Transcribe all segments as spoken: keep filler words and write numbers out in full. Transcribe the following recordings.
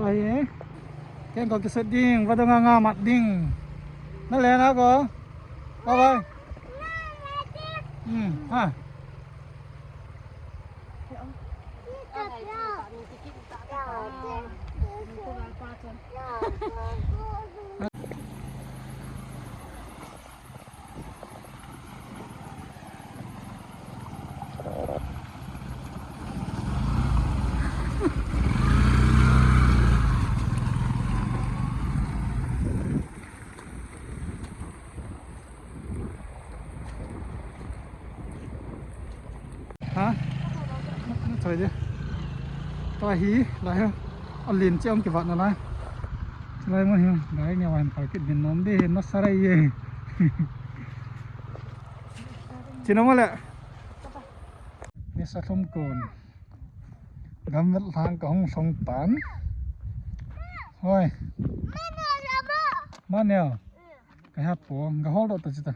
Ai, ken ko kiset ding, vadung a nga mat ding. Na le na ko. Bye bye. Hmm, ha. Ha? Choi de. Tua hi, lai ha. Alin che ong kivat na lai. Lai mo hi, lai ne wan pa kit din nom de, na sarai ye. Chino mo le. Ni sa thum kon. Gamvet lang ka hung song tan. Hoi. Maneo. Ka ha po, ga hol do ta chita.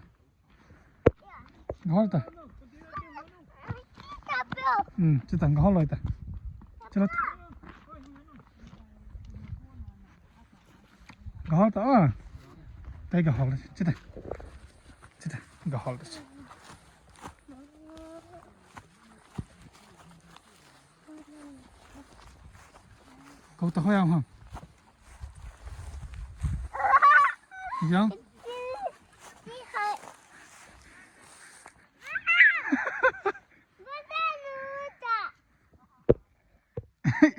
Ga hol ta. Hmm, chita ga hol loi ta. Chita. Ga hol ta, ah. Tai ga hol, chita. Chita, ga hol ta. Kau ta hoi ang ham. Yang.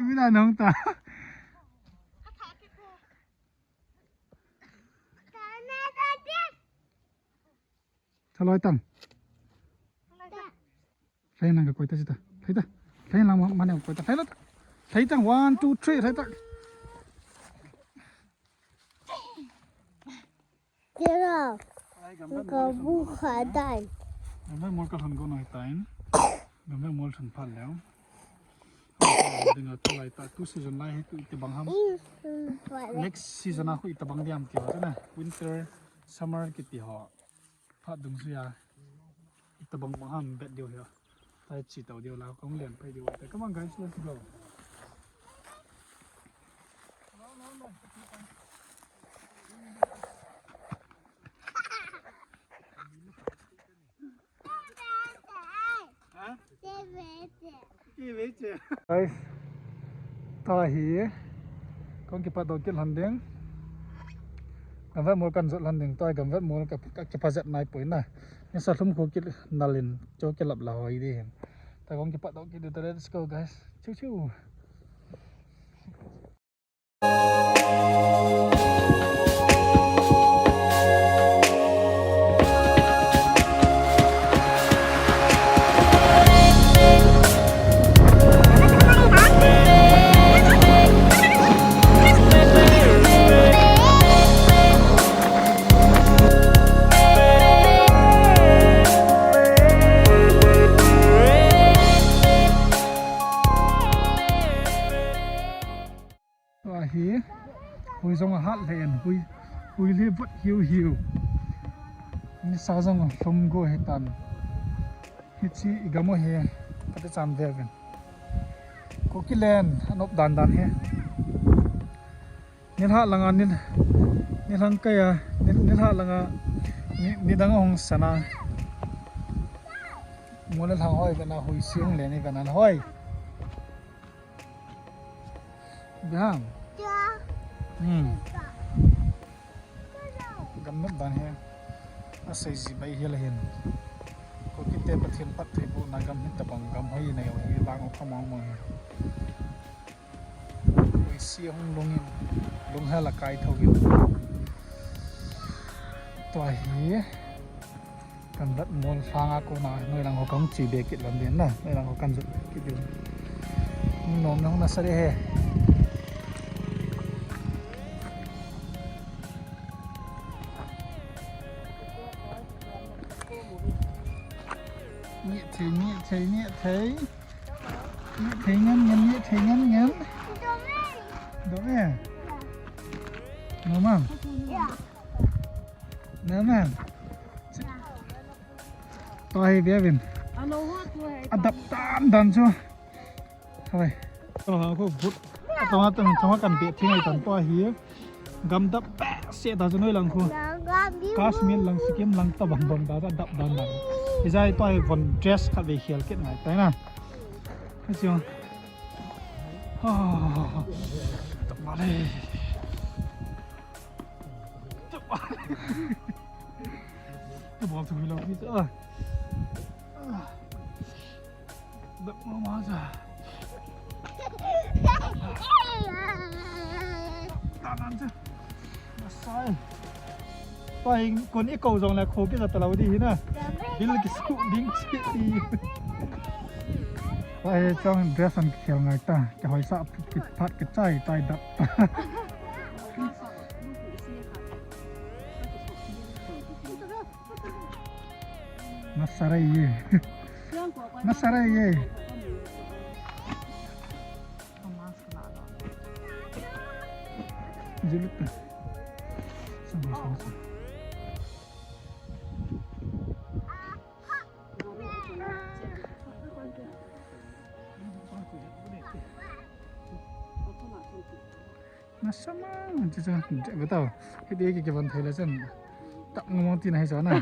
Mina nong ta. Thaloi tang. Lhai lang ka koi ta chita. Lhai ta. Lhai lang ma, mane koi ta. Lhai la ta. Lhai tang. One, two, three. Lhai ta. Tira. Ka bu kha dai. Gamvet mol ka lhon go noi tain. Gamvet mol lhon phat leo. Dinga tu lai ta. Tu season lai hi tu ite bang ham. Next season a khu ite bang diam ti ho na. Winter, summer kiti ho. Phat dungjuia. Ita bang bang ham bet diu hi. Tai chi tau diu la, kong lian pai diu. Come on guys, let's go. Ha? Guys, tua hi kong kipat doh kit lhon ding. Gamvet mol kan jot lhon ding, tua gamvet mol ka, ka kipat jot nai poi na. Ni sa lhum khu kit nalin, cho kilap la hoi ding. Tua kong kipat doh kit ding, let's go guys. Chiu chiu. Tua hi, hui jong ahat lheh in, hui, hui le vot hiu hiu. Ni sa jong lhum go hitan. Hichi i gam u hi, kati chan ve vin. Kuki len, anop dan dan hi. Nilhah langa, nil, nilhang kai a, nil, nilhah langa, ni, nidang hong sana. Mol le lhang hoi vena, hui si hong le ni vena hoi. Bihang. Hmm. Gam nop dan hi. Asei ji bai hi la hin. Kuki te Pathen phattheibohna gam hitabang gam hoi nei u hi vang u khamong mong hi. Hui si hong lungin. Lunghel a kai thou in. Tua hi. Kan vat mol lhanga kona, noilang ho kan che be kit lhon ding na, noilang ho kan jot kit ding. Nom na hung na sa de he. Ni thei, ni thei, ni thei. Ni thei ngen ngen, ni thei ngen ngen. Dom e. Nom am? Nom am? Tua hi ve vin. Adap dan dan chu. Hoi. Tua ha ko but. Tonga tonga tonga kan be thing ai tan to hi. Gam dap pe se ta chu noi lang khu. Kashmir lang Sikkim lang ta bang bang ta dap dan lang. Ijai to hi von dress khat ve khial kit ngai tai na. Ka chiu. Ah. Tap ma le. Tap ma le. Tap ma le. Ah. Dap ma ma sa. Tanan sa. Masai. Pai kon i ko jong le kho ki ja ta lo di hi na. Bil ki su ding chi ti. Pai chong dress an ki khel ngai ta. Ki hoi sa ki phat ki chai tai dap ta. Masara ye. Masara ye. Jilut. Sama, sama, sama. Masama, chu chu, de, betul. Hiti ki, ki van thei le chen. Tap ngam ti na hi chu na.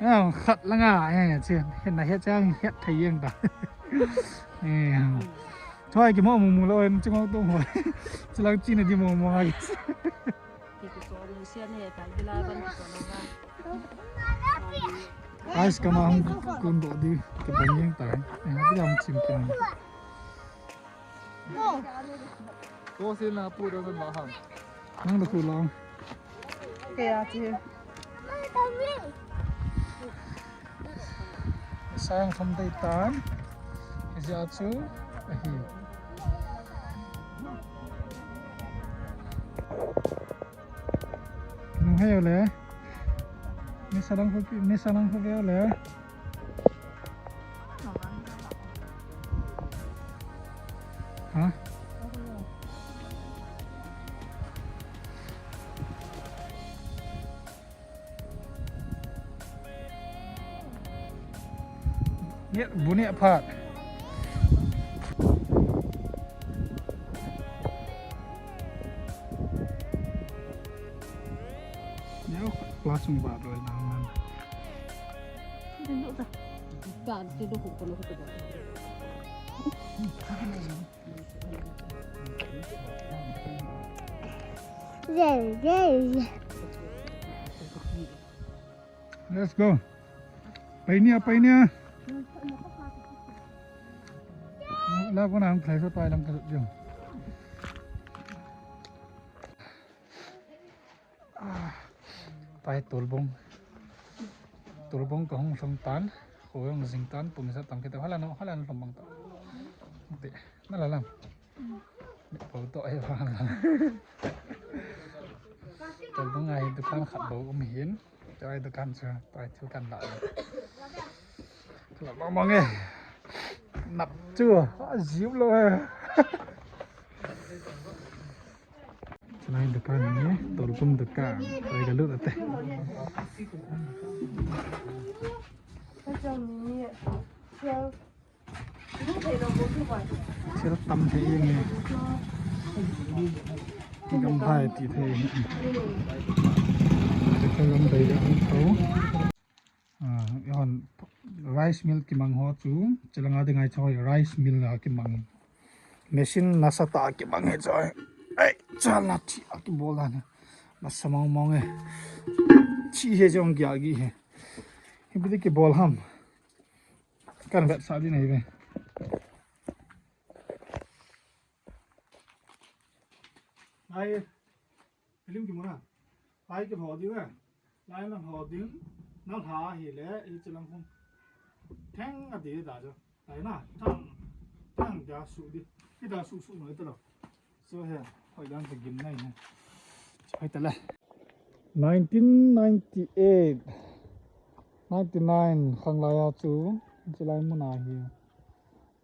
Ah, khat la nga, eh, chi, hin na het chang, het thei yeng ta. Eh, thoi ki mo mu mu lo, en chi mo to mo. Chi lang chi na di mo mo ha. Ki ki so mu sia ne ta, ki la ban ki so la ban. Ice kama hung kun do di, ki ban yeng ta. Eh, ha di am chim ki. Ko si na pu da san ma ham. Nang da ku long. Kaya chi. Sang kham dei tan. Hi ja chu. Ahi. Nung hai le. Ni salang ko, ni salang ko le. Ha? Neh, bu neh phat. Neo, class room ba roi na man. Din do ta. Ka, din do ko ko lo ko. Let's go. Painia, painia. La ko nang khai so pai lang ka jo. Pai tolbong. Tolbong ka hung song tan. Ko hung jing tan, pun sa tang kita hala no, hala no bang ta. Te, na la lang. Pau to ai ba. Tolbong ai dukan khat bou um hin. Choi dukan chu, pai thu kan la. La mong mong e. Nap chu, a jiu lo e. Chulai dukan ni, tolbong dukan. Chulai ka lut ate. Thil tam thei jeng e. Gam phai ti thei. Ka gam dei le an tho. Ah, ihon rice mill kimang ho chu, chulanga ding ai choi rice mill a kimang. Machine nasatah a kimang hi choi. Ei, chala thi a kibol dan hi. Nasa mong mong e. Thi hi jong kia gi hi. Hi bidi kibol ham. Kan vetsah di nei ve. Ai, film kimu na. Ai, kimu di ve. Lai lang ho ding, nang ha hi le, i chilang hung. Theng a di da jo. Lai na, thang, thang da su di. I da su su noi ta lo. So he, hoi dan ka gim nai he. Hoi ta le. Nineteen ninety-eight, ninety-nine khang lai a chu, chilai mun a hi.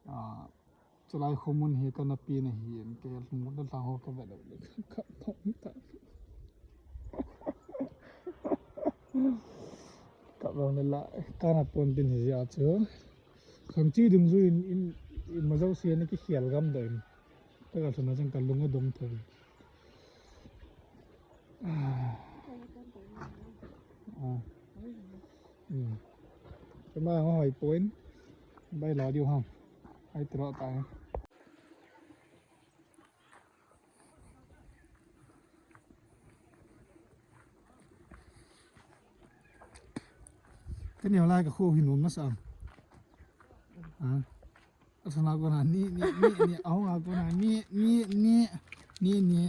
Ah, Chulai khomun hi ka napi na hi, ka lhung mun na ho ka vet le ka thong ta. Ka long le la, ka na pon din hi a chu. Khang chi dung ju in, in, Ima jouse ana kikhel gam doh in. Ka kalhun a chun kalung adong thou. Ah. Ah. Hmm. Kama nga hoi point. Bai lo diu ham. Ai tro tai. Ka neo lai ka khu hi nom na sa. Ha? Asana ko na ni, ni, ni, ni, au nga ko na ni, ni, ni, ni, ni.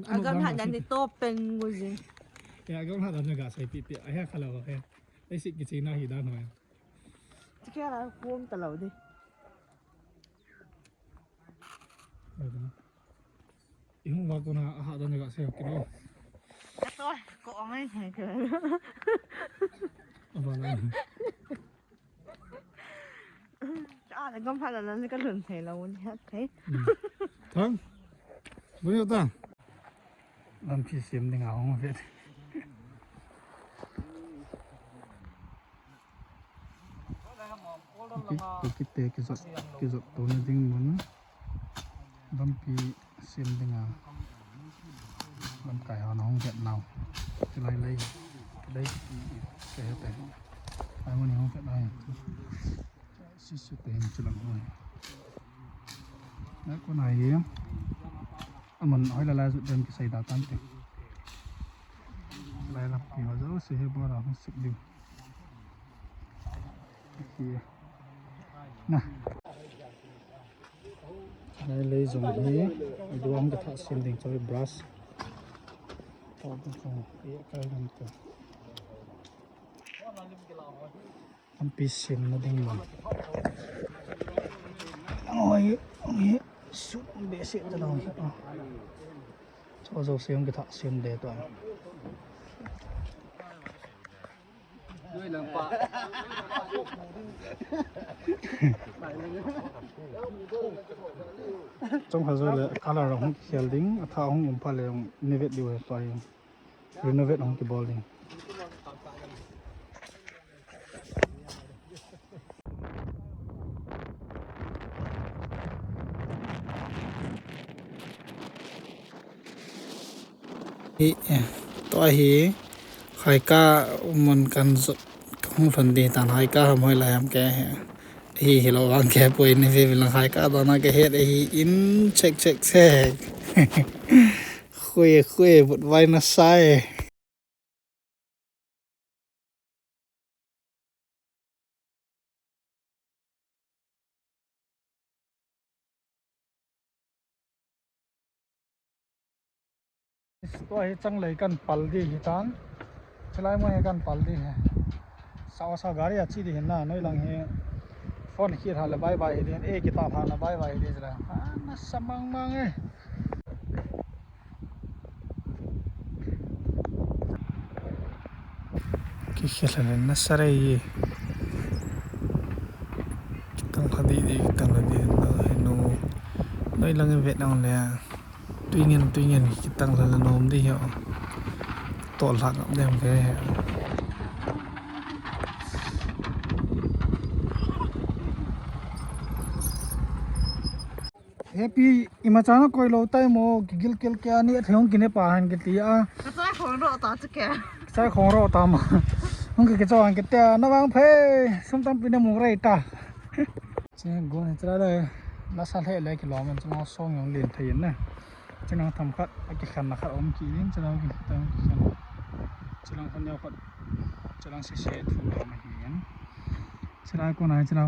Agam ha dan ni to peng gu ji. Ya, agam ha dan ga sai pi pi. Aya khala wa he. Ai si ki chi na hi dan ho. Ti kya la kum ta lo di. Ihung va ko na aha dan ga sai ki lo. Ka to ko ong ai sai ko. Aba la. Cha le gam pha la la ka lhun thei lo ni ha thei. Thang. Bu ni ta. Lampi sem ding a hung vet. Ki, ki te ki zot, ki zot to na ding mun. Lampi sem ding a. Lamkai ho na hung vet nau. Chulai lei, lei ki, ki he te. Ai mun hung vet nau. Sisu te hin chulang hoi. Na ko na ye. Aman hoi la la zu dem ki sai da tan te. Lai lampi ho jouse hi bora hung sik diu. Ki. Na. Lai lei jong hi. Duang ka tha sim ding choi brush. Ta ko ko. Ye kai lam to. Lampi semna ding mun. Oi, oi, su be se ta lo. Cho jo sem ke tha sem de to. Chong kha jo le color hung khel ding, atha hung um pha le hung ni vet diu he pa. Renovate hung kibol ding. Hi, eh, tua hi, Khaika mun kan zot, hung lhun ding tan Khaika ham hoi lai ham ke he. Hi, hi lo vang ke poi ni ve vin lang Khaika dona ke het hi in check, check, check. Khui, khui, but vai na sai. Tua hi changlei kan pal di hi tan. Chulai mo hi kan pal di hi. Sao sao gari a chi di hin na, noi lang hi. Phone khi tha le bye bye hi di hin. E kita tha na bye bye hi di chulai. Ah, na sa mang mang e. Kikhel le na sa rei. Kitang kha di di, kitang kha di na he nu. Noi lang vet nang le. Tui ngen, tui ngen, kitang le nom di ho. Tol hak ngam dem ke. Happy, ima chana koi lo tai mo, kigil kel ke ani, athei hung kine pa han kiti a. Ka chai khong ro ta chu ke. Chai khong ro ta ma. Hung ki, ki chon kiti a, na vang phe, sum tampi na mu rei ta. Che go ne chra le, la sa le le ki lo man chu mo song yong len thei na. Chunang tham khat, a kikhen na khat um kit in, chunang ki tham kikhen. Chunang khan neo khat, chunang se se thu lo ma hi in. Chulai kona, chulai,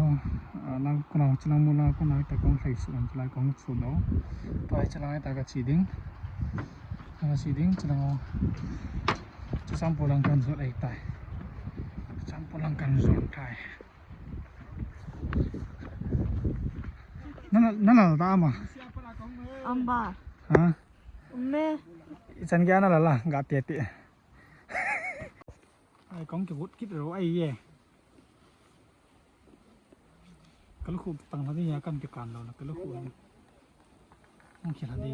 ah, lang kona, chulai mu lang kona, ta kong thei su, chulai kong su do. Tua chulai ta ka chi ding. Ka chi ding, chulai. Chusampu lang kan zot ai tai. Chusampu lang kan zot tai. Na, na, na la ta ma. Amba. Ha? Umme. Ichan kya na la la, ga te te. Ai, kong ke gut kit ro ai ye. Ka lukhu tang la di ya, kan ke kan lo la, ka lukhu. Hung khel la di.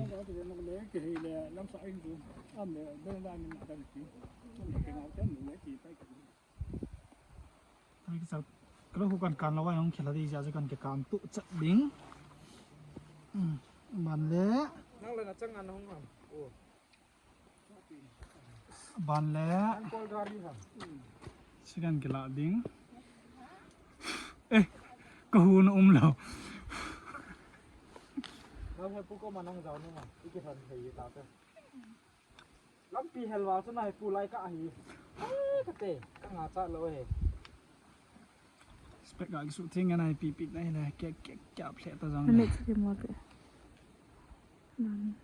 Ai, ki sa. Kalo hu kan kan lo, ai hong khela di ja, kan ke kan tu chat ding. Hmm, ban le. Nang le na chang an hong am. Oh. Ban le. An kol gari ha. Sikan ke la ding. Eh, ka hu na um lo. Nang he pu ko ma nang jao ni ma. Iki han he ta te. Lampi hel val chu nai pu lai ka hi. Ai, ka te, ka nga cha lo he. Spek ga kisu thing nai pi pi nai le, ke, ke, ke ap le ta jang. Ane chu ke mo ke. Nan.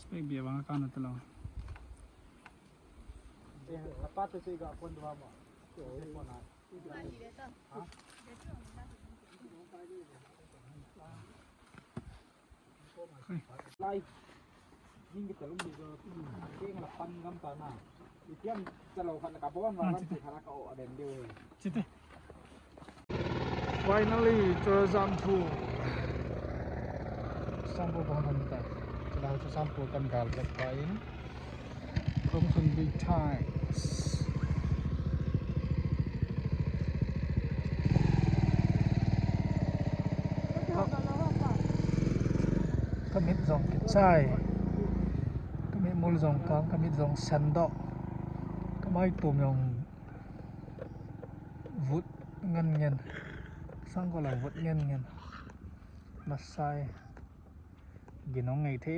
Spek bia bang ka na ta lo. Eh, apa tu si ga pon dua mo. Pon na. Ha? Lai. Ning kita lum di ko. Ning la pan gam ta na. Itiam chalo khat ka bon wa lam ti khat ka o adem deu. Chite. Finally, Churachandpur. Churachandpur bon ta. Churachandpur kan gal tak pa in. From some big times. Ka mit jong kichai. Ka mit mul jong kang, ka mit jong sen doh. Ka mai tum jong vut ngen ngen. Sang ko la vut ngen ngen. Masai. Ginong ngai the.